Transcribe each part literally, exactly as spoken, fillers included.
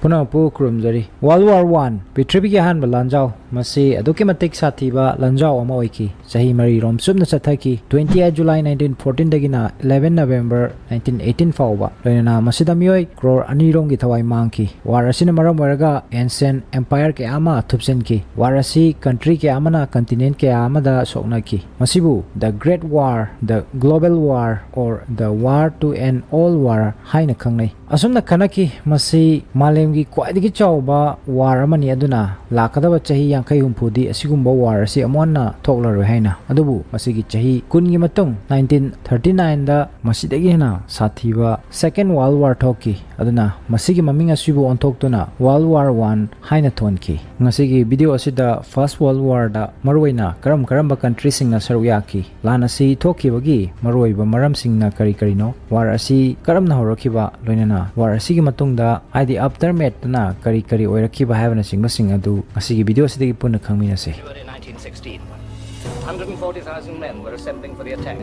ꯄꯨꯝꯅꯃꯛꯄꯨ ꯈꯨꯔꯨꯝꯖꯔꯤ꯫ World War One, ꯄ꯭ꯔꯤꯊꯤꯕꯤꯒꯤ ꯑꯍꯥꯟꯕ ꯂꯥꯟꯖꯥꯎ, ꯃꯁꯤ ꯑꯗꯨꯛꯀꯤ ꯃꯇꯤꯛ ꯁꯥꯊꯤꯕ ꯂꯥꯟꯖꯥꯎ ꯑꯃ ꯑꯣꯏꯈꯤ꯫ ꯆꯍꯤ ꯃꯔꯤꯔꯣꯝ ꯆꯨꯞꯅ ꯆꯠꯊꯈꯤ꯫ Twenty eight July nineteen fourteen ꯗꯒꯤꯅ eleven November nineteen eighteen ꯐꯥꯎꯕ, ꯂꯣꯏꯅꯅ ꯃꯁꯤꯗ ꯃꯤꯑꯣꯏ ꯀ꯭ꯔꯣꯔ ꯑꯅꯤꯔꯣꯝꯒꯤ ꯊꯋꯥꯏ ꯃꯥꯡꯈꯤ꯫ War ꯑꯁꯤꯅ ꯃꯔꯝ ꯑꯣꯏꯔꯒ ancient empire ꯀꯌꯥ ꯑꯃ ꯊꯨꯞꯆꯤꯟꯈꯤ꯫ War ꯑꯁꯤ country ꯀꯌꯥ ꯑꯃꯅ continent ꯀꯌꯥ ꯑꯃꯗ ꯁꯣꯛꯅꯈꯤ꯫ ꯃꯁꯤꯕꯨ The Great War, The Global War, or The War to End All War ꯍꯥꯏꯅ ꯈꯪꯅꯩ꯫ ꯑꯁꯨꯝꯅ ꯈꯟꯅꯈꯤ, ꯃꯁꯤ ꯃꯥꯂꯦꯝꯒꯤ ꯈ꯭ꯋꯥꯏꯗꯒꯤ ꯆꯥꯎꯕ war ꯑꯃꯅꯤ, ꯑꯗꯨꯅ ꯂꯥꯛꯀꯗꯕ ꯆꯍꯤ ꯌꯥꯡꯈꯩ ꯍꯨꯝꯐꯨꯗꯤ ꯑꯁꯤꯒꯨꯝꯕ war ꯑꯁꯤ ꯑꯃꯨꯛ ꯍꯟꯅ ꯊꯣꯛꯂꯔꯣꯏ ꯍꯥꯏꯅ꯫ ꯑꯗꯨꯕꯨ ꯃꯁꯤꯒꯤ ꯆꯍꯤ ꯀꯨꯟꯒꯤ ꯃꯇꯨꯡ, nineteen thirty nine ꯗ, ꯃꯁꯤꯗꯒꯤ ꯍꯦꯟꯅ ꯁꯥꯊꯤꯕ Second World War ꯊꯣꯛꯈꯤ꯫ ꯑꯗꯨꯅ ꯃꯁꯤꯒꯤ ꯃꯃꯤꯡ ꯑꯁꯤꯕꯨ ꯑꯣꯟꯊꯣꯛꯇꯨꯅ World War One ꯍꯥꯏꯅ ꯊꯣꯟꯈꯤ꯫ ꯉꯁꯤꯒꯤ video ꯑꯁꯤꯗ First World War ꯗ ꯃꯔꯨꯑꯣꯏꯅ ꯀꯔꯝ ꯀꯔꯝꯕ country ꯁꯤꯡꯅ ꯁꯔꯨꯛ ꯌꯥꯈꯤ? ꯂꯥꯟ ꯑꯁꯤ ꯊꯣꯛꯈꯤꯕꯒꯤ ꯃꯔꯨꯑꯣꯏꯕ ꯃꯔꯝꯁꯤꯡꯅ ꯀꯔꯤ ꯀꯔꯤꯅꯣ? War ꯑꯁꯤ ꯀꯔꯝꯅ ꯍꯧꯔꯛꯈꯤꯕ? ꯂꯣꯏꯅꯅ war ꯑꯁꯤꯒꯤ ꯃꯇꯨꯡꯗ, ꯍꯥꯏꯗꯤ aftermath ꯇꯅ ꯀꯔꯤ ꯀꯔꯤ ꯑꯣꯏꯔꯛꯈꯤꯕ ꯍꯥꯏꯕꯅꯆꯤꯡꯕꯁꯤꯡ ꯑꯗꯨ ꯉꯁꯤꯒꯤ video ꯑꯁꯤꯗꯒꯤ ꯄꯨꯟꯅ ꯈꯪꯃꯤꯟꯅꯁꯤ꯫ February nineteen sixteen, hundred and forty thousand men were assembling for the attack.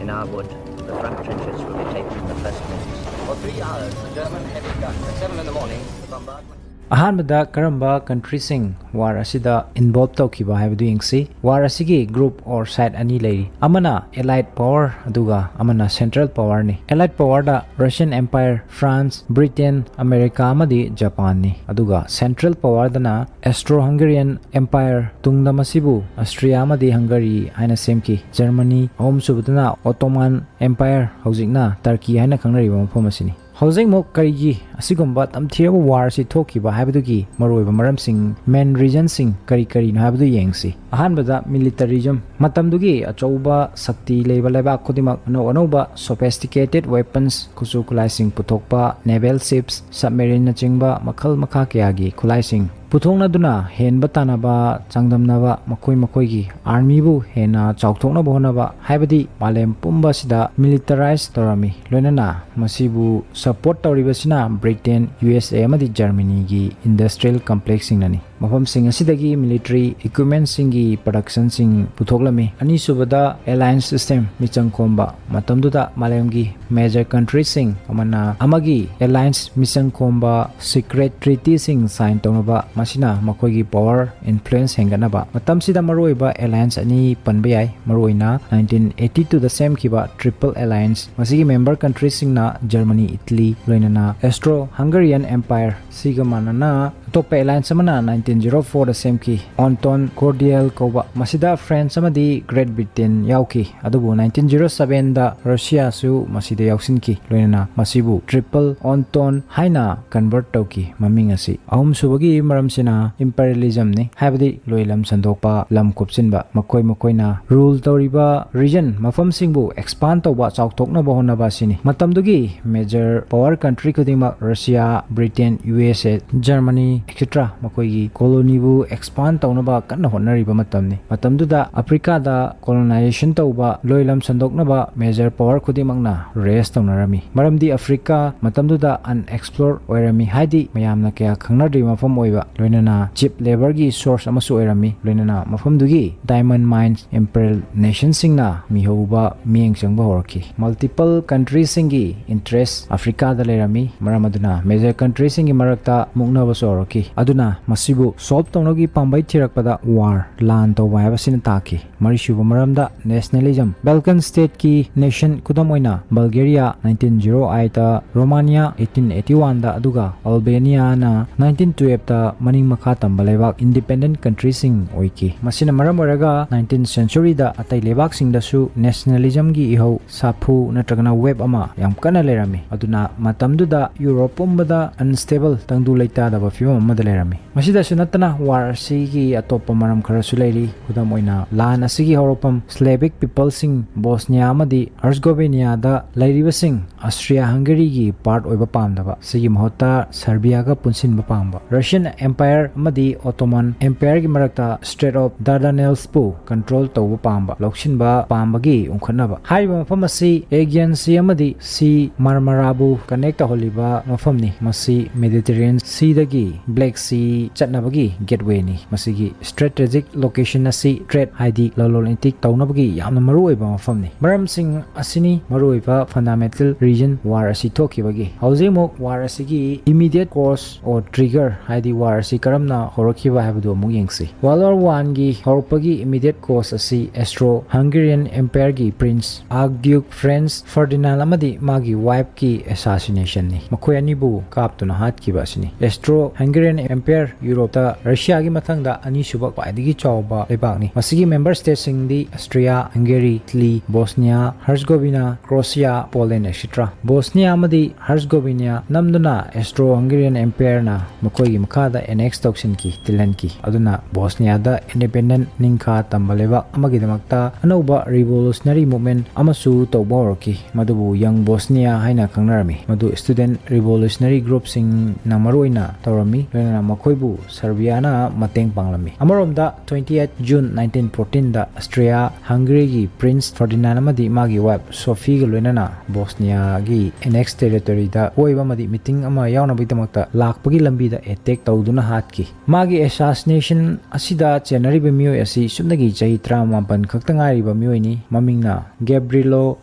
In our wood, the front trenches will be taken in the first minutes. For three hours, the German heavy guns. At seven in the morning, the bombardment. ꯑꯍꯥꯟꯕꯗ ꯀꯔꯝꯕ country ꯁꯤꯡ war ꯑꯁꯤꯗ involve ꯇꯧꯈꯤꯕ ꯍꯥꯏꯕꯗꯨ ꯌꯦꯡꯁꯤ꯫ War ꯑꯁꯤꯒꯤ group or side ꯑꯅꯤ ꯂꯩꯔꯤ, ꯑꯃꯅ Allied power ꯑꯗꯨꯒ ꯑꯃꯅ Central power ꯅꯤ꯫ Allied power ꯗ Russian Empire, France, Britain, America ꯑꯃꯗꯤ Japan ꯅꯤ꯫ ꯑꯗꯨꯒ Central power ꯗꯅ Austro-Hungarian Empire, ꯇꯨꯡꯗ ꯃꯁꯤꯕꯨ Austria ꯑꯃꯗꯤ Hungary ꯍꯥꯏꯅ ꯁꯦꯝꯈꯤ, Germany, ꯑꯍꯨꯝꯁꯨꯕꯗꯅ Ottoman Empire, ꯍꯧꯖꯤꯛꯅ Turkey ꯍꯥꯏꯅ ꯈꯪꯅꯔꯤꯕ ꯃꯐꯝ ꯑꯁꯤꯅꯤ꯫ ꯍꯧꯖꯤꯛꯃꯨꯛ ꯀꯔꯤꯒꯤ ꯑꯁꯤꯒꯨꯝꯕ ꯇꯝꯊꯤꯔꯕ war ꯑꯁꯤ ꯊꯣꯛꯈꯤꯕ ꯍꯥꯏꯕꯗꯨꯒꯤ ꯃꯔꯨꯑꯣꯏꯕ ꯃꯔꯝꯁꯤꯡ, main reason ꯁꯤꯡ ꯀꯔꯤ ꯀꯔꯤꯅꯣ ꯍꯥꯏꯕꯗꯨ ꯌꯦꯡꯁꯤ꯫ ꯑꯍꯥꯟꯕꯗ, militarism꯫ ꯃꯇꯝꯗꯨꯒꯤ ꯑꯆꯧꯕ ꯁꯛꯇꯤ ꯂꯩꯕ ꯂꯩꯕꯥꯛ ꯈꯨꯗꯤꯡꯃꯛ ꯑꯅꯧ ꯑꯅꯧꯕ sophisticated weapons, ꯈꯨꯠꯁꯨ ꯈꯨꯠꯂꯥꯏꯁꯤꯡ ꯄꯨꯊꯣꯛꯄ, naval ships, submarine ꯅꯆꯤꯡꯕ ꯃꯈꯜ ꯃꯈꯥ ꯀꯌꯥꯒꯤ ꯈꯨꯠꯂꯥꯏꯁꯤꯡ ꯄꯨꯊꯣꯛꯅꯗꯨꯅ ꯍꯦꯟꯕ ꯇꯥꯟꯅꯕ, ꯆꯥꯡꯗꯝꯅꯕ, ꯃꯈꯣꯏ ꯃꯈꯣꯏꯒꯤ army ꯕꯨ ꯍꯦꯟꯅ ꯆꯥꯎꯊꯣꯛꯅꯕ ꯍꯣꯠꯅꯕ, ꯍꯥꯏꯕꯗꯤ ꯃꯥꯂꯦꯝ ꯄꯨꯝꯕ ꯑꯁꯤꯗ militarize ꯇꯧꯔꯝꯃꯤ꯫ ꯂꯣꯏꯅꯅ ꯃꯁꯤꯕꯨ support ꯇꯧꯔꯤꯕꯁꯤꯅ Britain, U S A ꯑꯃꯗꯤ Germany ꯒꯤ industrial complex ꯁꯤꯡꯅꯅꯤ꯫ ꯃꯐꯝꯁꯤꯡ ꯑꯁꯤꯗꯒꯤ military equipmentꯁꯤꯡꯒꯤ productionꯁꯤꯡ ꯄꯨꯊꯣꯛꯂꯝꯃꯤ꯫ ꯑꯅꯤꯁꯨꯕꯗ, alliance system, ꯃꯤꯆꯪ ꯈꯣꯝꯕ꯫ ꯃꯇꯝꯗꯨꯗ ꯃꯥꯂꯦꯝꯒꯤ major countryꯁꯤꯡ ꯑꯃꯅ ꯑꯃꯒꯤ alliance ꯃꯤꯆꯪ ꯈꯣꯝꯕ, secret treatyꯁꯤꯡ sign ꯇꯧꯅꯕ, ꯃꯁꯤꯅ ꯃꯈꯣꯏꯒꯤ power, influence ꯍꯦꯟꯒꯠꯅꯕ꯫ ꯃꯇꯝꯁꯤꯗ ꯃꯔꯨꯑꯣꯏꯕ alliance ꯑꯅꯤ ꯄꯟꯕ ꯌꯥꯏ, ꯃꯔꯨꯑꯣꯏꯅ nineteen eighty twoꯗ ꯁꯦꯝꯈꯤꯕ Triple Alliance꯫ ꯃꯁꯤꯒꯤ member countryꯁꯤꯡꯅ Germany, Italy, ꯂꯣꯏꯅꯅ Austro-Hungarian Empire꯫ ꯁꯤꯒ ꯃꯥꯟꯅꯅ ꯑꯇꯣꯞꯄ alliance ꯑꯃꯅ nineteen zero fourꯗ ꯁꯦꯝꯈꯤ, Entente Cordiale ꯀꯧꯕ꯫ ꯃꯁꯤꯗ France ꯑꯃꯗꯤ Great Britain ꯌꯥꯎꯈꯤ, ꯑꯗꯨꯕꯨ nineteen zero sevenꯗ Russiaꯁꯨ ꯃꯁꯤꯗ ꯌꯥꯎꯁꯤꯟꯈꯤ, ꯂꯣꯏꯅꯅ ꯃꯁꯤꯕꯨ Triple Entente ꯍꯥꯏꯅ convert ꯇꯧꯈꯤ꯫ ꯃꯃꯤꯡ ꯑꯁꯤ ꯑꯍꯨꯝꯁꯨꯕꯒꯤ ꯃꯔꯝꯁꯤꯅ imperialismꯅꯤ, ꯍꯥꯏꯕꯗꯤ ꯂꯣꯏꯂꯝ ꯁꯟꯗꯣꯛꯄ, ꯂꯝ ꯀꯨꯞꯁꯤꯟꯕ꯫ ꯃꯈꯣꯏ ꯃꯈꯣꯏꯅ rule ꯇꯧꯔꯤꯕ region, ꯃꯐꯝꯁꯤꯡꯕꯨ expand ꯇꯧꯕ, ꯆꯥꯎꯊꯣꯛꯅꯕ ꯍꯣꯠꯅꯕ ꯑꯁꯤꯅꯤ꯫ ꯃꯇꯝꯗꯨꯒꯤ major power country ꯈꯨꯗꯤꯡꯃꯛ, Russia, Britain, U S A, Germany, et cetera, ꯃꯈꯣꯏꯒꯤ colonyꯕꯨ expand ꯇꯧꯅꯕ ꯀꯟꯅ ꯍꯣꯠꯅꯔꯤꯕ ꯃꯇꯝꯅꯤ꯫ ꯃꯇꯝꯗꯨꯗ Africaꯗ colonization ꯇꯧꯕ, ꯂꯣꯏꯂꯝ ꯁꯟꯗꯣꯛꯅꯕ major power ꯈꯨꯗꯤꯡꯃꯛꯅ race ꯇꯧꯅꯔꯝꯃꯤ꯫ ꯃꯔꯝꯗꯤ Africa ꯃꯇꯝꯗꯨꯗ unexplored ꯑꯣꯏꯔꯝꯃꯤ, ꯍꯥꯏꯗꯤ ꯃꯌꯥꯝꯅ ꯀꯌꯥ ꯈꯪꯅꯗ꯭ꯔꯤꯕ ꯃꯐꯝ ꯑꯣꯏꯕ, ꯂꯣꯏꯅꯅ cheap labourꯒꯤ source ꯑꯃꯁꯨ ꯑꯣꯏꯔꯝꯃꯤ, ꯂꯣꯏꯅꯅ ꯃꯐꯝꯗꯨꯒꯤ diamond mines imperial nationꯁꯤꯡꯅ ꯃꯤꯍꯧꯕ, ꯃꯤꯠꯌꯦꯡ ꯆꯪꯕ ꯍꯧꯔꯛꯈꯤ꯫ Multiple countryꯁꯤꯡꯒꯤ interest Africaꯗ ꯂꯩꯔꯝꯃꯤ, ꯃꯔꯝ ꯑꯗꯨꯅ major countryꯁꯤꯡꯒꯤ ꯃꯔꯛꯇ ꯃꯨꯛꯅꯕꯁꯨ ꯍꯧꯔꯛꯈꯤ꯫ ꯑꯗꯨꯅ ꯃꯁꯤꯕꯨ solve ꯇꯧꯅꯕꯒꯤ ꯄꯥꯝꯕꯩ ꯊꯤꯔꯛꯄꯗ war, ꯂꯥꯟ ꯇꯧꯕ ꯍꯥꯏꯕꯁꯤꯅ ꯇꯥꯈꯤ꯫ ꯃꯔꯤꯁꯨꯕ ꯃꯔꯝꯗ, nationalism꯫ Balkan stateꯀꯤ nation, ꯈꯨꯗꯝ ꯑꯣꯏꯅ Bulgaria, nineteen zero eightꯇ, Romania eighteen eighty oneꯗ, ꯑꯗꯨꯒ Albaniaꯅ nineteen twelveꯇ ꯃꯅꯤꯡ ꯃꯈꯥ ꯇꯝꯕ ꯂꯩꯕꯥꯛ, independent countryꯁꯤꯡ ꯑꯣꯏꯈꯤ꯫ ꯃꯁꯤꯅ ꯃꯔꯝ ꯑꯣꯏꯔꯒ nineteenth centuryꯗ ꯑꯇꯩ ꯂꯩꯕꯥꯛꯁꯤꯡꯗꯁꯨ nationalismꯒꯤ ꯏꯍꯧ, ꯁꯥꯐꯨ ꯅꯠꯇ꯭ꯔꯒꯅ wave ꯑꯃ ꯌꯥꯝ ꯀꯟꯅ ꯂꯩꯔꯝꯃꯤ꯫ ꯑꯗꯨꯅ ꯃꯇꯝꯗꯨꯗ Europe ꯄꯨꯝꯕꯗ unstable, ꯇꯪꯗꯨ ꯂꯩꯇꯥꯗꯕ ꯐꯤꯕꯝ ꯑꯃꯗ ꯂꯩꯔꯝꯃꯤ꯫ ꯃꯁꯤꯗꯁꯨ ꯅꯠꯇꯅ war ꯑꯁꯤꯒꯤ ꯑꯇꯣꯞꯄ ꯃꯔꯝ ꯈꯔꯁꯨ ꯂꯩꯔꯤ꯫ ꯈꯨꯗꯝ ꯑꯣꯏꯅ, ꯂꯥꯟ ꯑꯁꯤꯒꯤ ꯍꯧꯔꯛꯐꯝ Slavic peopleꯁꯤꯡ Bosnia ꯑꯃꯗꯤ Herzegovinaꯗ ꯂꯩꯔꯤꯕꯁꯤꯡ Austria-Hungaryꯒꯤ part ꯑꯣꯏꯕ ꯄꯥꯝꯗꯕ, ꯁꯤꯒꯤ ꯃꯍꯨꯠꯇ Serbiaꯒ ꯄꯨꯟꯁꯤꯟꯕ ꯄꯥꯝꯕ, Russian Empire ꯑꯃꯗꯤ Ottoman Empireꯒꯤ ꯃꯔꯛꯇ Strait of Dardanellesꯄꯨ control ꯇꯧꯕ ꯄꯥꯝꯕ, ꯂꯧꯁꯤꯟꯕ ꯄꯥꯝꯕꯒꯤ ꯎꯪꯈꯠꯅꯕ꯫ ꯍꯥꯏꯔꯤꯕ ꯃꯐꯝ ꯑꯁꯤ Aegean Sea ꯑꯃꯗꯤ Sea Marmaraꯕꯨ connect ꯇꯧꯍꯜꯂꯤꯕ ꯃꯐꯝꯅꯤ꯫ ꯃꯁꯤ Mediterranean Seaꯗꯒꯤ Black Sea ꯆꯠꯅꯕꯒꯤ gateway ꯅꯤ꯫ ꯃꯁꯤꯒꯤ strategic location ꯑꯁꯤ trade, ꯍꯥꯏꯗꯤ ꯂꯂꯣꯟ ꯏꯇꯤꯛ ꯇꯧꯅꯕꯒꯤ ꯌꯥꯝꯅ ꯃꯔꯨꯑꯣꯏꯕ ꯃꯐꯝꯅꯤ꯫ ꯃꯔꯝꯁꯤꯡ ꯑꯁꯤꯅꯤ ꯃꯔꯨꯑꯣꯏꯕ fundamental reason war ꯑꯁꯤ ꯊꯣꯛꯈꯤꯕꯒꯤ꯫ ꯍꯧꯖꯤꯛ ꯑꯃꯨꯛ war ꯑꯁꯤꯒꯤ immediate cause or trigger, ꯍꯥꯏꯗꯤ war ꯑꯁꯤ ꯀꯔꯝꯅ ꯍꯧꯔꯛꯈꯤꯕ ꯍꯥꯏꯕꯗꯨ ꯑꯃꯨꯛ ꯌꯦꯡꯁꯤ꯫ World War One ꯒꯤ ꯍꯧꯔꯛꯄꯒꯤ immediate cause ꯑꯁꯤ Austro-Hungarian Empire ꯒꯤ Prince Archduke Franz Ferdinand ꯑꯃꯗꯤ ꯃꯥꯒꯤ wife ꯀꯤ assassination ꯅꯤ꯫ ꯃꯈꯣꯏ ꯑꯅꯤꯕꯨ ꯀꯥꯞꯇꯨꯅ ꯍꯥꯠꯈꯤꯕ ꯑꯁꯤꯅꯤ꯫ Austro-Hungarian Empire ꯌꯨꯔꯣꯞꯇ ꯔꯁꯤꯌꯥꯒꯤ ꯃꯊꯪꯗ ꯑꯅꯤꯁꯨꯕ ꯈ꯭ꯋꯥꯏꯗꯒꯤ ꯆꯥꯎꯕ ꯂꯩꯕꯥꯛꯅꯤ꯫ ꯃꯁꯤꯒꯤ member state ꯁꯤꯡꯗꯤ Austria, Hungary, Italy, Bosnia, Herzegovina, Croatia, Poland, et cetera꯫ Bosnia ꯑꯃꯗꯤ Herzegovina ꯅꯝꯗꯨꯅ Austro-Hungarian Empire ꯅ ꯃꯈꯣꯏꯒꯤ ꯃꯈꯥꯗ annex ꯇꯧꯁꯤꯟꯈꯤ, ꯇꯤꯜꯍꯟꯈꯤ꯫ ꯑꯗꯨꯅ Bosnia ꯗ independent ꯅꯤꯡꯈꯥ ꯇꯝꯕ ꯂꯩꯕꯥꯛ ꯑꯃꯒꯤꯗꯃꯛꯇ ꯑꯅꯧꯕ revolutionary movement ꯑꯃꯁꯨ ꯇꯧꯕ ꯍꯧꯔꯛꯈꯤ꯫ ꯃꯗꯨꯕꯨ Young Bosnia ꯍꯥꯏꯅ ꯈꯪꯅꯔꯝꯃꯤ꯫ ꯃꯗꯨ student revolutionary group ꯁꯤꯡꯅ ꯃꯔꯨꯑꯣꯏꯅ ꯇꯧꯔꯝꯃꯤ, ꯂꯣꯏꯅꯅ ꯃꯈꯣꯏꯕꯨ Serbia ꯅ ꯃꯇꯦꯡ ꯄꯥꯡꯂꯝꯃꯤ꯫ ꯑꯃꯔꯣꯝꯗ, twenty eight June nineteen fourteen ꯗ Austria-Hungary ꯒꯤ Prince Ferdinand ꯑꯃꯗꯤ ꯃꯥꯒꯤ wife Sophie ꯒ ꯂꯣꯏꯅꯅ Bosnia ꯒꯤ annex territory ꯗ ꯀꯣꯏꯕ ꯑꯃꯗꯤ meeting ꯑꯃ ꯌꯥꯎꯅꯕꯒꯤꯗꯃꯛꯇ ꯂꯥꯛꯄꯒꯤ ꯂꯝꯕꯤꯗ attack ꯇꯧꯗꯨꯅ ꯍꯥꯠꯈꯤ꯫ ꯃꯥꯒꯤ assassination ꯑꯁꯤꯗ ꯆꯦꯟꯅꯔꯤꯕ ꯃꯤꯑꯣꯏ ꯑꯁꯤ ꯁꯨꯞꯅꯒꯤ ꯆꯍꯤ ꯇꯔꯥꯃꯥꯄꯟ ꯈꯛꯇ ꯉꯥꯏꯔꯤꯕ ꯃꯤꯑꯣꯏꯅꯤ꯫ ꯃꯃꯤꯡꯅ Gavrilo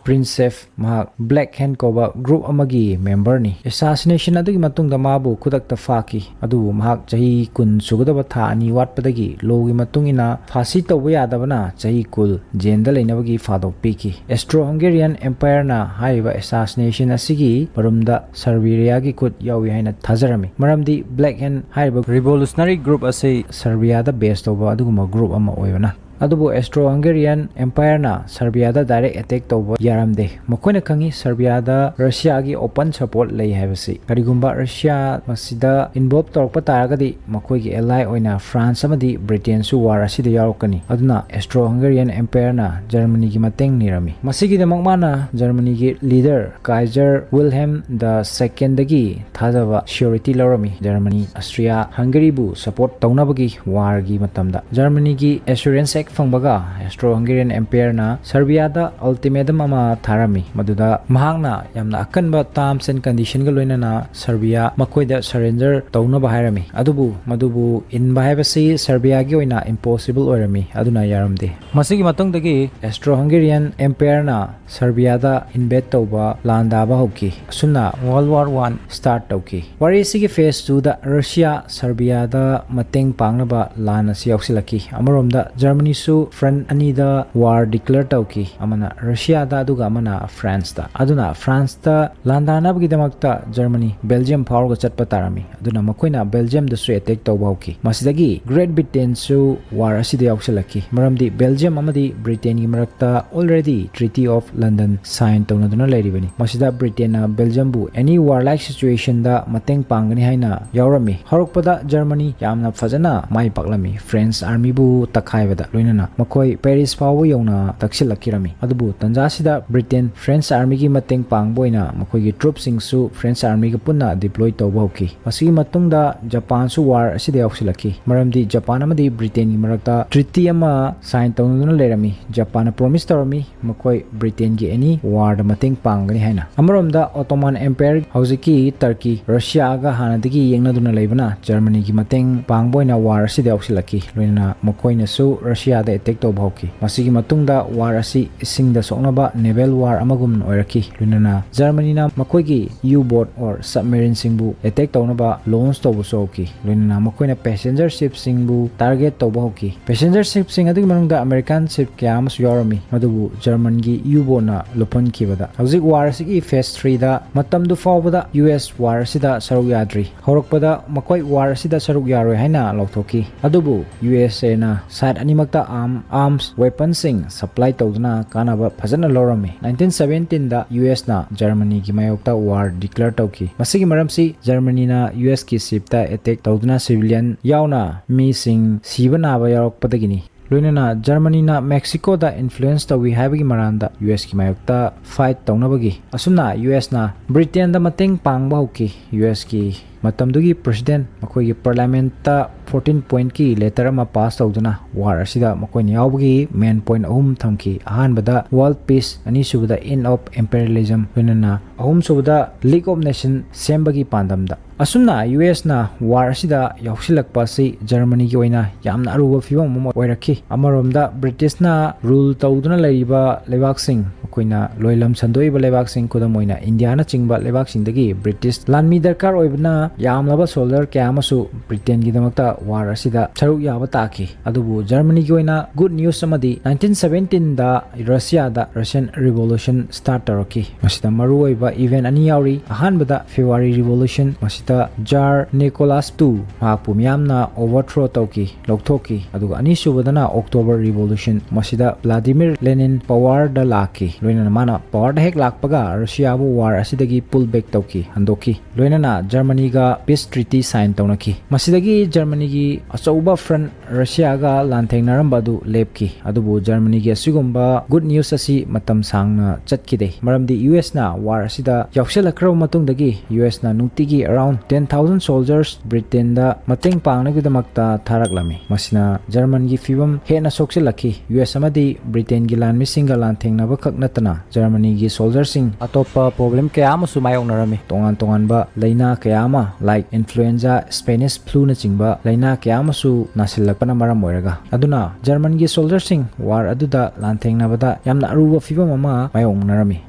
Princip꯫ ꯃꯍꯥꯛ Black Hand ꯀꯧꯕ group ꯑꯃꯒꯤ member ꯅꯤ꯫ Assassination ꯑꯗꯨꯒꯤ ꯃꯇꯨꯡꯗ ꯃꯥꯕꯨ ꯈꯨꯗꯛꯇ ꯐꯥꯈꯤ, ꯑꯗꯨꯕꯨ ꯃꯍꯥꯛ ꯆꯍꯤ ꯀꯨꯟ ꯁꯨꯒꯗꯕ ꯊꯥ ꯑꯅꯤ ꯋꯥꯠꯄꯗꯒꯤ law ꯒꯤ ꯃꯇꯨꯡ ꯏꯟꯅ ꯐꯥꯁꯤ ꯇꯧꯕ ꯌꯥꯗꯕꯅ ꯆꯍꯤ ꯀꯨꯟ jail ꯗ ꯂꯩꯅꯕꯒꯤ ꯐꯥꯗꯣꯛ ꯄꯤꯈꯤ꯫ Austro-Hungarian Empire ꯅ ꯍꯥꯏꯔꯤꯕ assassination ꯑꯁꯤꯒꯤ ꯃꯔꯨꯝꯗ Serbia ꯒꯤ ꯈꯨꯠ ꯌꯥꯎꯏ ꯍꯥꯏꯅ ꯊꯥꯖꯔꯝꯃꯤ, ꯃꯔꯝꯗꯤ Black Hand ꯍꯥꯏꯔꯤꯕ revolutionary group ꯑꯁꯤ Serbia ꯗ base ꯇꯧꯕ ꯑꯗꯨꯒꯨꯝꯕ group ꯑꯃ ꯑꯣꯏꯕꯅ꯫ ꯑꯗꯨꯕꯨ Austro-Hungarian Empire ꯅ Serbia ꯗ direct attack ꯇꯧꯕ ꯌꯥꯔꯝꯗꯦ꯫ ꯃꯈꯣꯏꯅ ꯈꯪꯏ Serbia ꯗ Russia ꯒꯤ open support ꯂꯩ ꯍꯥꯏꯕꯁꯤ꯫ ꯀꯔꯤꯒꯨꯝꯕ Russia ꯃꯁꯤꯗ involve ꯇꯧꯔꯛꯄ ꯇꯥꯔꯒꯗꯤ ꯃꯈꯣꯏꯒꯤ ally ꯑꯣꯏꯅ France ꯑꯃꯗꯤ Britain ꯁꯨ war ꯑꯁꯤꯗ ꯌꯥꯎꯔꯛꯀꯅꯤ꯫ ꯑꯗꯨꯅ Austro-Hungarian Empire ꯅ Germany ꯒꯤ ꯃꯇꯦꯡ ꯅꯤꯔꯝꯃꯤ꯫ ꯃꯁꯤꯒꯤꯗꯃꯛ ꯃꯥꯅ Germany ꯒꯤ leader Kaiser Wilhelm the Second ꯗꯒꯤ ꯊꯥꯖꯕ surety ꯂꯧꯔꯝꯃꯤ꯫ Germany Austria-Hungary ꯕꯨ support ꯇꯧꯅꯕꯒꯤ war ꯒꯤ ꯃꯇꯝꯗ Germany ꯒꯤ Assurance Act ꯐꯪꯕꯒ Austro-Hungarian Empireꯅ Serbiaꯗ ultimatum ꯑꯃ ꯊꯥꯔꯝꯃꯤ, ꯃꯗꯨꯗ ꯃꯍꯥꯛꯅ ꯌꯥꯝꯅ ꯑꯀꯟꯕ terms and conditionꯒ ꯂꯣꯏꯅꯅ Serbia ꯃꯈꯣꯏꯗ surrender ꯇꯧꯅꯕ ꯍꯥꯏꯔꯝꯃꯤ꯫ ꯑꯗꯨꯕꯨ ꯃꯗꯨꯕꯨ ꯏꯟꯕ ꯍꯥꯏꯕꯁꯤ Serbiaꯒꯤ ꯑꯣꯏꯅ impossible ꯑꯣꯏꯔꯝꯃꯤ, ꯑꯗꯨꯅ ꯌꯥꯔꯝꯗꯦ꯫ ꯃꯁꯤꯒꯤ ꯃꯇꯨꯡꯗꯒꯤ Austro-Hungarian Empireꯅ Serbiaꯗ invade ꯇꯧꯕ ꯂꯥꯟꯗꯥꯕ ꯍꯧꯈꯤ꯫ ꯑꯁꯨꯝꯅ World War One start ꯇꯧꯈꯤ꯫ ꯋꯥꯔꯤ ꯑꯁꯤꯒꯤ phase twoꯗ Russia Serbiaꯗ ꯃꯇꯦꯡ ꯄꯥꯡꯅꯕ ꯂꯥꯟ ꯑꯁꯤ ꯌꯥꯎꯁꯤꯜꯂꯛꯈꯤ꯫ ꯑꯃꯔꯣꯝꯗ Germanyꯁꯨ front ꯑꯅꯤꯗ war declare ꯇꯧꯈꯤ, ꯑꯃꯅ Russiaꯗ ꯑꯗꯨꯒ ꯑꯃꯅ Franceꯇ꯫ ꯑꯗꯨꯅ Franceꯇ ꯂꯥꯟꯗꯥꯅꯕꯒꯤꯗꯃꯛꯇ Germany Belgium ꯐꯥꯎꯔꯒ ꯆꯠꯄ ꯇꯥꯔꯝꯃꯤ꯫ ꯑꯗꯨꯅ ꯃꯈꯣꯏꯅ Belgiumꯗꯁꯨ attack ꯇꯧꯕ ꯍꯧꯈꯤ꯫ ꯃꯁꯤꯗꯒꯤ Great Britainꯁꯨ war ꯑꯁꯤꯗ ꯌꯥꯎꯁꯤꯜꯂꯛꯈꯤ, ꯃꯔꯝꯗꯤ Belgium ꯑꯃꯗꯤ Britainꯒꯤ ꯃꯔꯛꯇ already Treaty of London sign ꯇꯧꯅꯗꯨꯅ ꯂꯩꯔꯤꯕꯅꯤ꯫ ꯃꯁꯤꯗ Britainꯅ Belgiumꯕꯨ any warlike situationꯗ ꯃꯇꯦꯡ ꯄꯥꯡꯒꯅꯤ ꯍꯥꯏꯅ ꯌꯥꯎꯔꯝꯃꯤ꯫ ꯍꯧꯔꯛꯄꯗ Germany ꯌꯥꯝꯅ ꯐꯖꯅ ꯃꯥꯏ ꯄꯥꯛꯂꯝꯃꯤ, French armyꯕꯨ ꯇꯛꯈꯥꯏꯕꯗ ꯂꯣꯏꯅꯅ ꯃꯈꯣꯏ Paris ꯐꯥꯎꯕ ꯌꯧꯅ ꯇꯛꯁꯤꯜꯂꯛꯈꯤꯔꯝꯃꯤ꯫ ꯑꯗꯨꯕꯨ ꯇꯟꯖꯥꯁꯤꯗ Britain French armyꯒꯤ ꯃꯇꯦꯡ ꯄꯥꯡꯕ ꯑꯣꯏꯅ ꯃꯈꯣꯏꯒꯤ troopꯁꯤꯡꯁꯨ French armyꯒ ꯄꯨꯟꯅ deploy ꯇꯧꯕ ꯍꯧꯈꯤ꯫ ꯃꯁꯤꯒꯤ ꯃꯇꯨꯡꯗ Japanꯁꯨ war ꯑꯁꯤꯗ ꯌꯥꯎꯁꯤꯜꯂꯛꯈꯤ, ꯃꯔꯝꯗꯤ Japan ꯑꯃꯗꯤ Britainꯒꯤ ꯃꯔꯛꯇ treaty ꯑꯃ sign ꯇꯧꯅꯗꯨꯅ ꯂꯩꯔꯝꯃꯤ꯫ Japanꯅ promise ꯇꯧꯔꯝꯃꯤ ꯃꯈꯣꯏ Britainꯒꯤ any warꯗ ꯃꯇꯦꯡ ꯄꯥꯡꯒꯅꯤ ꯍꯥꯏꯅ꯫ ꯑꯃꯔꯣꯝꯗ Ottoman Empire, ꯍꯧꯖꯤꯛꯀꯤ Turkey, Russiaꯒ ꯍꯥꯟꯅꯗꯒꯤ ꯌꯦꯡꯅꯗꯨꯅ ꯂꯩꯕꯅ Germanyꯒꯤ ꯃꯇꯦꯡ ꯄꯥꯡꯕ ꯑꯣꯏꯅ war ꯑꯁꯤꯗ ꯌꯥꯎꯁꯤꯜꯂꯛꯈꯤ꯫ ꯂꯣꯏꯅꯅ ꯃꯈꯣꯏꯅꯁꯨ Russiaꯗ attack ꯇꯧꯕ ꯍꯧꯈꯤ꯫ ꯃꯁꯤꯒꯤ ꯃꯇꯨꯡꯗ war ꯑꯁꯤ ꯏꯁꯤꯡꯗ ꯁꯣꯛꯅꯕ naval war ꯑꯃꯒꯨꯝꯅ ꯑꯣꯏꯔꯛꯈꯤ꯫ ꯂꯣꯏꯅꯅ Germanyꯅ ꯃꯈꯣꯏꯒꯤ U-boat or submarineꯁꯤꯡꯕꯨ attack ꯇꯧꯅꯕ launch ꯇꯧꯕꯁꯨ ꯍꯧꯈꯤ꯫ ꯂꯣꯏꯅꯅ ꯃꯈꯣꯏꯅ passenger shipꯁꯤꯡꯕꯨ target ꯇꯧꯕ ꯍꯧꯈꯤ꯫ Passenger shipꯁꯤꯡ ꯑꯗꯨꯒꯤ ꯃꯅꯨꯡꯗ American ship ꯀꯌꯥ ꯑꯃꯁꯨ ꯌꯥꯎꯔꯝꯃꯤ, ꯃꯗꯨꯕꯨ Germanꯒꯤ U-boatꯅ ꯂꯨꯞꯍꯟꯈꯤꯕꯗ꯫ ꯍꯧꯖꯤꯛ war ꯑꯁꯤꯒꯤ phase threeꯗ ꯃꯇꯝꯗꯨ ꯐꯥꯎꯕꯗ U S war ꯑꯁꯤꯗ ꯁꯔꯨꯛ ꯌꯥꯗ꯭ꯔꯤ꯫ ꯍꯧꯔꯛꯄꯗ ꯃꯈꯣꯏ war ꯑꯁꯤꯗ ꯁꯔꯨꯛ ꯌꯥꯔꯣꯏ ꯍꯥꯏꯅ ꯂꯥꯎꯊꯣꯛꯈꯤ, ꯑꯗꯨꯕꯨ USAꯅ side ꯑꯅꯤꯃꯛꯇ arm, arms weaponꯁꯤꯡ supply ꯇꯧꯗꯨꯅ ꯀꯥꯟꯅꯕ ꯐꯖꯅ ꯂꯧꯔꯝꯃꯤ꯫ Nineteen seventeenꯗ USꯅ Germanyꯒꯤ ꯃꯥꯌꯣꯛꯇ war declare ꯇꯧꯈꯤ꯫ ꯃꯁꯤꯒꯤ ꯃꯔꯝꯁꯤ Germanyꯅ USꯀꯤ shipꯇ attack ꯇꯧꯗꯨꯅ civilian ꯌꯥꯎꯅ ꯃꯤꯁꯤꯡ ꯁꯤꯕ ꯅꯥꯕ ꯌꯥꯎꯔꯛꯄꯗꯒꯤꯅꯤ꯫ ꯂꯣꯏꯅꯅ Germanyꯅ Mexicoꯗ influence ꯇꯧꯏ ꯍꯥꯏꯕꯒꯤ ꯃꯔꯥꯟꯗ USꯀꯤ ꯃꯥꯌꯣꯛꯇ fight ꯇꯧꯅꯕꯒꯤ꯫ ꯑꯁꯨꯝꯅ USꯅ Britainꯗ ꯃꯇꯦꯡ ꯄꯥꯡꯕ ꯍꯧꯈꯤ꯫ USꯀꯤ ꯃꯇꯝꯗꯨꯒꯤ president ꯃꯈꯣꯏꯒꯤ parliamentꯇ fourteen pointꯀꯤ letter ꯑꯃ pass ꯇꯧꯗꯨꯅ war ꯑꯁꯤꯗ ꯃꯈꯣꯏꯅ ꯌꯥꯎꯕꯒꯤ main point ꯑꯍꯨꯝ ꯊꯝꯈꯤ꯫ ꯑꯍꯥꯟꯕꯗ world peace, ꯑꯅꯤꯁꯨꯕꯗ end of imperialism, ꯂꯣꯏꯅꯅ ꯑꯍꯨꯝꯁꯨꯕꯗ League of Nation ꯁꯦꯝꯕꯒꯤ ꯄꯥꯟꯗꯝꯗ꯫ ꯑꯁꯨꯝꯅ ꯌꯨ ꯑꯦꯁꯅ war ꯑꯁꯤꯗ ꯌꯥꯎꯁꯤꯜꯂꯛꯄ ꯑꯁꯤ ꯖꯔꯃꯅꯤꯒꯤ ꯑꯣꯏꯅ ꯌꯥꯝꯅ ꯑꯔꯨꯕ ꯐꯤꯕꯝ ꯑꯃ ꯑꯣꯏꯔꯛꯈꯤ꯫ ꯑꯃꯔꯣꯝꯗ ꯕ꯭ꯔꯤꯇꯤꯁꯅ rule ꯇꯧꯗꯨꯅ ꯂꯩꯔꯤꯕ ꯂꯩꯕꯥꯛꯁꯤꯡ, ꯃꯈꯣꯏꯅ ꯂꯣꯏꯂꯝ ꯁꯟꯗꯣꯛꯏꯕ ꯂꯩꯕꯥꯛꯁꯤꯡ, ꯈꯨꯗꯝ ꯑꯣꯏꯅ ꯏꯟꯗꯤꯌꯥꯅꯆꯤꯡꯕ ꯂꯩꯕꯥꯛꯁꯤꯡꯗꯒꯤ ꯕ꯭ꯔꯤꯇꯤꯁ ꯂꯥꯟꯃꯤ ꯗꯔꯀꯥꯔ ꯑꯣꯏꯕꯅ ꯌꯥꯝꯂꯕ soldier ꯀꯌꯥ ꯑꯃꯁꯨ ꯕ꯭ꯔꯤꯇꯦꯟꯒꯤꯗꯃꯛꯇ war ꯑꯁꯤꯗ ꯁꯔꯨꯛ ꯌꯥꯕ ꯇꯥꯈꯤ꯫ ꯑꯗꯨꯕꯨ ꯖꯔꯃꯅꯤꯒꯤ ꯑꯣꯏꯅ good news ꯑꯃꯗꯤ nineteen seventeenꯗ ꯔꯁꯤꯌꯥꯗ Russian Revolution start ꯇꯧꯔꯛꯈꯤ꯫ ꯃꯁꯤꯗ ꯃꯔꯨꯑꯣꯏꯕ event ꯑꯅꯤ ꯌꯥꯎꯔꯤ꯫ ꯑꯍꯥꯟꯕꯗ February Revolution, ꯃꯁꯤꯗ Tsar Nicholas two ꯃꯍꯥꯛꯄꯨ ꯃꯤꯌꯥꯝꯅ overthrow ꯇꯧꯈꯤ, ꯂꯧꯊꯣꯛꯈꯤ꯫ ꯑꯗꯨꯒ ꯑꯅꯤꯁꯨꯕꯗꯅ October Revolution, ꯃꯁꯤꯗ Vladimir Lenin powerꯗ ꯂꯥꯛꯈꯤ꯫ ꯂꯣꯏꯅꯅ ꯃꯥꯅ powerꯗ ꯍꯦꯛ ꯂꯥꯛꯄꯒ ꯔꯁꯤꯌꯥꯕꯨ war ꯑꯁꯤꯗꯒꯤ pull back ꯇꯧꯈꯤ, ꯍꯟꯗꯣꯛꯈꯤ꯫ ꯂꯣꯏꯅꯅ ꯖꯔꯃꯅꯤꯒ peace treaty sign ꯇꯧꯅꯈꯤ꯫ ꯃꯁꯤꯗꯒꯤ ꯖꯔꯃꯅꯤꯒꯤ ꯑꯆꯧꯕ front ꯔꯁꯤꯌꯥꯒ ꯂꯥꯟꯊꯦꯡꯅꯔꯝꯕ ꯑꯗꯨ ꯂꯦꯞꯈꯤ꯫ ꯑꯗꯨꯕꯨ ꯖꯔꯃꯅꯤꯒꯤ ꯑꯁꯤꯒꯨꯝꯕ good news ꯑꯁꯤ ꯃꯇꯝ ꯁꯥꯡꯅ ꯆꯠꯈꯤꯗꯦ, ꯃꯔꯝꯗꯤ ꯌꯨ ꯑꯦꯁꯅ war ꯑꯁꯤꯗ ꯌꯥꯎꯁꯤꯜꯂꯛꯈ꯭ꯔꯕ ꯃꯇꯨꯡꯗꯒꯤ ꯌꯨ ꯑꯦꯁꯅ ꯅꯨꯡꯇꯤꯒꯤ around ten thousand soldiers ꯕ꯭ꯔꯤꯇꯦꯟꯗ ꯃꯇꯦꯡ ꯄꯥꯡꯅꯕꯒꯤꯗꯃꯛꯇ ꯊꯥꯔꯛꯂꯝꯃꯤ꯫ ꯃꯁꯤꯅ ꯖꯔꯃꯟꯒꯤ ꯐꯤꯕꯝ ꯍꯦꯟꯅ ꯁꯣꯛꯆꯤꯜꯂꯛꯈꯤ꯫ ꯌꯨ ꯑꯦꯁ ꯑꯃꯗꯤ ꯕ꯭ꯔꯤꯇꯦꯟꯒꯤ ꯂꯥꯟꯃꯤꯁꯤꯡꯒ ꯂꯥꯟꯊꯦꯡꯅꯕ ꯈꯛ ꯅꯠꯇꯅ ꯖꯔꯃꯅꯤꯒꯤ soldierꯁꯤꯡ ꯑꯇꯣꯞꯄ problem ꯀꯌꯥ ꯑꯃꯁꯨ ꯃꯥꯌꯣꯛꯅꯔꯝꯃꯤ꯫ ꯇꯣꯉꯥꯟ ꯇꯣꯉꯥꯟꯕ ꯂꯥꯏꯅꯥ ꯀꯌꯥ ꯑꯃ, like influenza, Spanish fluꯅꯆꯤꯡꯕ ꯂꯥꯏꯅꯥ ꯀꯌꯥ ꯑꯃꯁꯨ ꯅꯥꯁꯤꯜꯂꯛꯄꯅ ꯃꯔꯝ ꯑꯣꯏꯔꯒ꯫ ꯑꯗꯨꯅ ꯖꯔꯃꯟꯒꯤ soldierꯁꯤꯡ war ꯑꯗꯨꯗ ꯂꯥꯟꯊꯦꯡꯅꯕꯗ ꯌꯥꯝꯅ ꯑꯔꯨꯕ ꯐꯤꯕꯝ ꯑꯃ ꯃꯥꯌꯣꯛꯅꯔꯝꯃꯤ꯫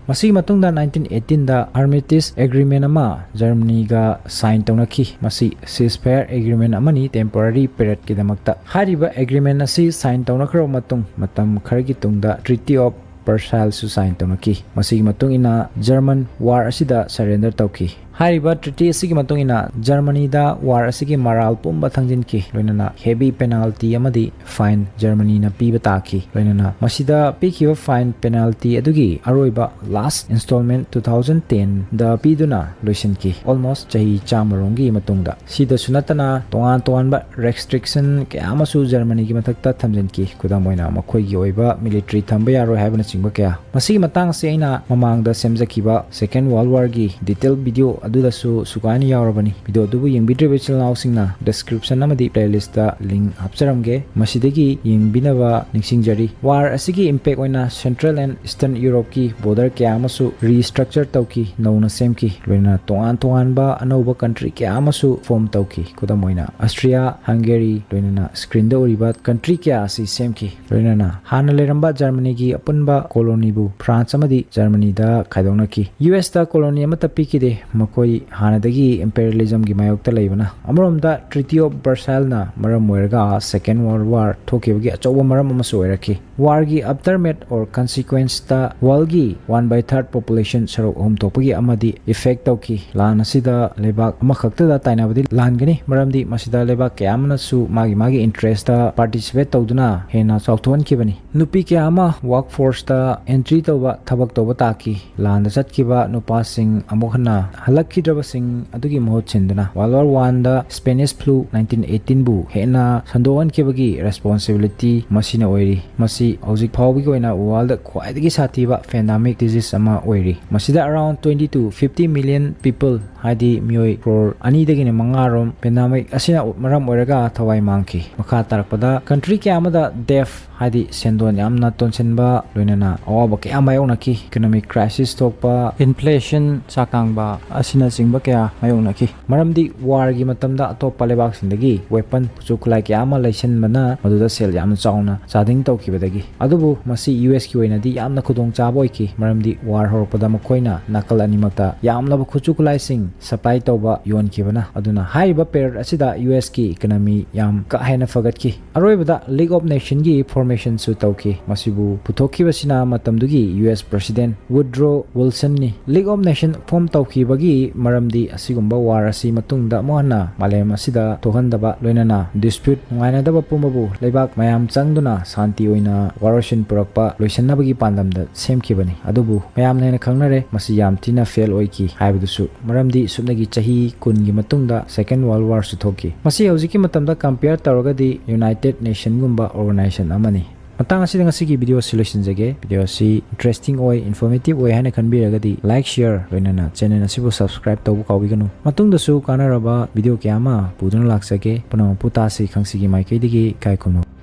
ꯃꯁꯤꯒꯤ ꯃꯇꯨꯡꯗ nineteen eighteenꯗ Armistice Agreement ꯑꯃ ꯖꯔꯃꯅꯤꯒ sign ꯇꯧꯅꯈꯤ꯫ ꯃꯁꯤ ceasefire agreement ꯑꯃꯅꯤ temporary periodꯀꯤꯗꯃꯛꯇ꯫ ꯍꯥꯏꯔꯤꯕ agreement ꯑꯁꯤ sign ꯇꯧꯅꯈ꯭ꯔꯕ ꯃꯇꯨꯡ, ꯃꯇꯝ ꯈꯔꯒꯤ ꯇꯨꯡꯗ Treaty of Versaillesꯁꯨ sign ꯇꯧꯅꯈꯤ꯫ ꯃꯁꯤꯒꯤ ꯃꯇꯨꯡ ꯏꯟꯅ ꯖꯔꯃꯟ war ꯑꯁꯤꯗ surrender ꯇꯧꯈꯤ꯫ ꯍꯥꯏꯔꯤꯕ treaty ꯑꯁꯤꯒꯤ ꯃꯇꯨꯡ ꯏꯟꯅ ꯖꯔꯃꯅꯤꯗ war ꯑꯁꯤꯒꯤ ꯃꯔꯥꯜ ꯄꯨꯝꯕ ꯊꯥꯡꯖꯤꯟꯈꯤ, ꯂꯣꯏꯅꯅ heavy penalty ꯑꯃꯗꯤ fine ꯖꯔꯃꯅꯤꯅ ꯄꯤꯕ ꯇꯥꯈꯤ꯫ ꯂꯣꯏꯅꯅ ꯃꯁꯤꯗ ꯄꯤꯈꯤꯕ fine penalty ꯑꯗꯨꯒꯤ ꯑꯔꯣꯏꯕ last installment two thousand tenꯗ ꯄꯤꯗꯨꯅ ꯂꯣꯏꯁꯤꯟꯈꯤ, almost ꯆꯍꯤ ꯆꯥꯝꯃꯔꯣꯝꯒꯤ ꯃꯇꯨꯡꯗ꯫ ꯁꯤꯗꯁꯨ ꯅꯠꯇꯅ ꯇꯣꯉꯥꯟ ꯇꯣꯉꯥꯟꯕ restriction ꯀꯌꯥ ꯑꯃꯁꯨ ꯖꯔꯃꯅꯤꯒꯤ ꯃꯊꯛꯇ ꯊꯝꯖꯤꯟꯈꯤ, ꯈꯨꯗꯝ ꯑꯣꯏꯅ ꯃꯈꯣꯏꯒꯤ ꯑꯣꯏꯕ military ꯊꯝꯕ ꯌꯥꯔꯣꯏ ꯍꯥꯏꯕꯅꯆꯤꯡꯕ ꯀꯌꯥ꯫ ꯃꯁꯤꯒꯤ ꯃꯇꯥꯡ ꯑꯁꯤ ꯑꯩꯅ ꯃꯃꯥꯡꯗ ꯁꯦꯝꯖꯈꯤꯕ Second World Warꯒꯤ detail video ꯑꯗꯨꯗꯁꯨ ꯁꯨꯒꯥꯏꯅ ꯌꯥꯎꯔꯕꯅꯤ꯫ ꯚꯤꯗꯤꯑꯣ ꯑꯗꯨꯕꯨ ꯌꯦꯡꯕꯤꯗ꯭ꯔꯤꯕ ꯏꯆꯤꯜ ꯏꯅꯥꯎꯁꯤꯡꯅ description ꯑꯃꯗꯤ playlist ꯇ link ꯍꯥꯞꯆꯔꯝꯒꯦ, ꯃꯁꯤꯗꯒꯤ ꯌꯦꯡꯕꯤꯅꯕ ꯅꯤꯡꯁꯤꯡꯖꯔꯤ꯫ War ꯑꯁꯤꯒꯤ impact ꯑꯣꯏꯅ Central and Eastern Europe ꯀꯤ border ꯀꯌꯥ ꯑꯃꯁꯨ restructure ꯇꯧꯈꯤ, ꯅꯧꯅ ꯁꯦꯝꯈꯤ, ꯂꯣꯏꯅꯅ ꯇꯣꯉꯥꯟ ꯇꯣꯉꯥꯟꯕ ꯑꯅꯧꯕ country ꯀꯌꯥ ꯑꯃꯁꯨ form ꯇꯧꯈꯤ꯫ ꯈꯨꯗꯝ ꯑꯣꯏꯅ Austria, Hungary, ꯂꯣꯏꯅꯅ screen ꯗ ꯎꯔꯤꯕ country ꯀꯌꯥ ꯑꯁꯤ ꯁꯦꯝꯈꯤ꯫ ꯂꯣꯏꯅꯅ ꯍꯥꯟꯅ ꯂꯩꯔꯝꯕ Germany ꯒꯤ ꯑꯄꯨꯟꯕ colony ꯕꯨ France ꯑꯃꯗꯤ Germany ꯗ ꯈꯥꯏꯗꯣꯛꯅꯈꯤ꯫ U S ꯇ colony ꯑꯃꯠꯇ ꯄꯤꯈꯤꯗꯦ꯫ ꯃꯈꯣꯏ ꯍꯥꯟꯅꯗꯒꯤ imperialism ꯒꯤ ꯃꯥꯌꯣꯛꯇ ꯂꯩꯕꯅ꯫ ꯑꯃꯔꯣꯝꯗ Treaty of Versailles ꯅ ꯃꯔꯝ ꯑꯣꯏꯔꯒ Second World War ꯊꯣꯛꯈꯤꯕꯒꯤ ꯑꯆꯧꯕ ꯃꯔꯝ ꯑꯃꯁꯨ ꯑꯣꯏꯔꯛꯈꯤ꯫ War ꯒꯤ aftermath or consequence ꯇ world ꯒꯤ one by third population, ꯁꯔꯨꯛ ꯑꯍꯨꯝ ꯊꯣꯛꯄꯒꯤ ꯑꯃꯗꯤ, effect ꯇꯧꯈꯤ꯫ ꯂꯥꯟ ꯑꯁꯤꯗ ꯂꯩꯕꯥꯛ ꯑꯃꯈꯛꯇꯗ ꯇꯥꯏꯅꯕꯗꯤ ꯂꯥꯟꯒꯅꯤ, ꯃꯔꯝꯗꯤ ꯃꯁꯤꯗ ꯂꯩꯕꯥꯛ ꯀꯌꯥ ꯑꯃꯅꯁꯨ ꯃꯥꯒꯤ ꯃꯥꯒꯤ interest ꯇ participate ꯇꯧꯗꯨꯅ ꯍꯦꯟꯅ ꯆꯥꯎꯊꯣꯛꯍꯟꯈꯤꯕꯅꯤ꯫ ꯅꯨꯄꯤ ꯀꯌꯥ ꯑꯃ workforce ꯇ entry ꯇꯧꯕ, ꯊꯕꯛ ꯇꯧꯕ ꯇꯥꯈꯤ꯫ ꯂꯥꯟꯗ ꯆꯠꯈꯤꯕ ꯅꯨꯄꯥꯁꯤꯡ ꯑꯃꯨꯛ ꯍꯟꯅ ꯍꯜꯂꯛꯈꯤꯗ꯭ꯔꯕꯁꯤꯡ ꯑꯗꯨꯒꯤ ꯃꯍꯨꯠ ꯁꯤꯟꯗꯨꯅ World War One ꯗ Spanish Flu nineteen eighteen ꯕꯨ ꯍꯦꯟꯅ ꯁꯟꯗꯣꯛꯍꯟꯈꯤꯕꯒꯤ responsibility ꯃꯁꯤꯅ ꯑꯣꯏꯔꯤ꯫ ꯃꯁꯤ ꯍꯧꯖꯤꯛ ꯐꯥꯎꯕꯒꯤ ꯑꯣꯏꯅ world ꯗ ꯈ꯭ꯋꯥꯏꯗꯒꯤ ꯁꯥꯊꯤꯕ pandemic disease ꯑꯃ ꯑꯣꯏꯔꯤ꯫ ꯃꯁꯤꯗ around twenty to fifty million people, ꯍꯥꯏꯗꯤ ꯃꯤꯑꯣꯏ crore ꯑꯅꯤꯗꯒꯤꯅ ꯃꯉꯥ ꯔꯣꯝ pandemic ꯑꯁꯤꯅ ꯃꯔꯝ ꯑꯣꯏꯔꯒ ꯊꯋꯥꯏ ꯃꯥꯡꯈꯤ꯫ ꯃꯈꯥ ꯇꯥꯔꯛꯄꯗ country ꯀꯌꯥ ꯑꯃꯗ debt, ꯍꯥꯏꯗꯤ ꯁꯦꯟꯗꯣꯟ ꯌꯥꯝꯅ ꯇꯣꯟꯁꯤꯟꯕ, ꯂꯣꯏꯅꯅ ꯑꯋꯥꯕ ꯀꯌꯥ ꯃꯥꯌꯣꯛꯅꯈꯤ꯫ Economic crisis ꯊꯣꯛꯄ, inflation ꯆꯥꯛ ꯇꯥꯡꯕ ꯑꯁꯤꯅꯆꯤꯡꯕ ꯀꯌꯥ ꯃꯥꯌꯣꯛꯅꯈꯤ꯫ ꯃꯔꯝꯗꯤ war ꯒꯤ ꯃꯇꯝꯗ ꯑꯇꯣꯞꯄ ꯂꯩꯕꯥꯛꯁꯤꯡꯗꯒꯤ weapon, ꯈꯨꯠꯁꯨ ꯈꯨꯠꯂꯥꯏ ꯀꯌꯥ ꯑꯃ ꯂꯩꯁꯤꯟꯕꯅ ꯃꯗꯨꯗ ꯁꯦꯜ ꯌꯥꯝꯅ ꯆꯥꯎꯅ ꯆꯥꯗꯤꯡ ꯇꯧꯈꯤꯕꯗꯒꯤ꯫ ꯑꯗꯨꯕꯨ ꯃꯁꯤ U S ꯀꯤ ꯑꯣꯏꯅꯗꯤ ꯌꯥꯝꯅ ꯈꯨꯗꯣꯡꯆꯥꯕ ꯑꯣꯏꯈꯤ, ꯃꯔꯝꯗꯤ war ꯍꯧꯔꯛꯄꯗ ꯃꯈꯣꯏꯅ ꯅꯥꯀꯜ ꯑꯅꯤꯃꯛꯇ ꯌꯥꯝꯂꯕ ꯈꯨꯠꯁꯨ ꯈꯨꯠꯂꯥꯏꯁꯤꯡ supply ꯇꯧꯕ ꯌꯣꯟꯈꯤꯕꯅ꯫ ꯑꯗꯨꯅ ꯍꯥꯏꯔꯤꯕ period ꯑꯁꯤꯗ U S ꯀꯤ economy ꯌꯥꯝ ꯀꯥ ꯍꯦꯟꯅ ꯐꯒꯠꯈꯤ꯫ ꯑꯔꯣꯏꯕꯗ League of Nation ꯒꯤ formation ꯁꯨ ꯇꯧꯈꯤ꯫ ꯃꯁꯤꯕꯨ ꯄꯨꯊꯣꯛꯈꯤꯕꯁꯤꯅ ꯃꯇꯝꯗꯨꯒꯤ U S President Woodrow Wilson ꯅꯤ꯫ League of Nation form ꯇꯧꯈꯤꯕꯒꯤ ꯃꯔꯝꯗꯤ ꯑꯁꯤꯒꯨꯝꯕ war ꯑꯁꯤ ꯃꯇꯨꯡꯗ ꯑꯃꯨꯛ ꯍꯟꯅ ꯃꯥꯂꯦꯝ ꯑꯁꯤꯗ ꯊꯣꯛꯍꯟꯗꯕ, ꯂꯣꯏꯅꯅ dispute, ꯅꯨꯡꯉꯥꯏꯅꯗꯕ ꯄꯨꯝꯕꯕꯨ ꯂꯩꯕꯥꯛ ꯃꯌꯥꯝ ꯆꯪꯗꯨꯅ ꯁꯥꯟꯇꯤ ꯑꯣꯏꯅ ꯋꯥꯔꯣꯏꯁꯤꯟ ꯄꯨꯔꯛꯄ ꯂꯣꯏꯁꯤꯟꯅꯕꯒꯤ ꯄꯥꯟꯗꯝꯗ ꯁꯦꯝꯈꯤꯕꯅꯤ꯫ ꯑꯗꯨꯕꯨ ꯃꯌꯥꯝꯅ ꯍꯦꯟꯅ ꯈꯪꯅꯔꯦ, ꯃꯁꯤ ꯌꯥꯝ ꯊꯤꯅ fail ꯑꯣꯏꯈꯤ ꯍꯥꯏꯕꯗꯨꯁꯨ꯫ ꯃꯔꯝꯗꯤ ꯁꯨꯞꯅꯒꯤ ꯆꯍꯤ ꯀꯨꯟꯒꯤ ꯃꯇꯨꯡꯗ Second World War ꯁꯨ ꯊꯣꯛꯈꯤ꯫ ꯃꯁꯤ ꯍꯧꯖꯤꯛꯀꯤ ꯃꯇꯝꯗ compare ꯇꯧꯔꯒꯗꯤ United Nation ꯒꯨꯝꯕ organization ꯑꯃꯅꯤ꯫ ꯃꯇꯥꯡ ꯑꯁꯤꯗ ꯉꯁꯤꯒꯤ video ꯑꯁꯤ ꯂꯣꯏꯁꯤꯟꯖꯒꯦ꯫ Video ꯑꯁꯤ interesting ꯑꯣꯏ, informative ꯑꯣꯏ ꯍꯥꯏꯅ ꯈꯟꯕꯤꯔꯒꯗꯤ like, share, ꯂꯣꯏꯅꯅ channel ꯑꯁꯤꯕꯨ subscribe ꯇꯧꯕ ꯀꯥꯎꯕꯤꯒꯅꯨ꯫ ꯃꯇꯨꯡꯗꯁꯨ ꯀꯥꯟꯅꯔꯕ video ꯀꯌꯥ ꯑꯃ ꯄꯨꯗꯨꯅ ꯂꯥꯛꯆꯒꯦ꯫ ꯄꯨꯝꯅꯃꯛꯄꯨ ꯇꯥꯁꯤ ꯈꯪꯁꯤꯒꯤ ꯃꯥꯏꯀꯩꯗꯒꯤ ꯏꯀꯥꯏ ꯈꯨꯝꯅꯕ꯫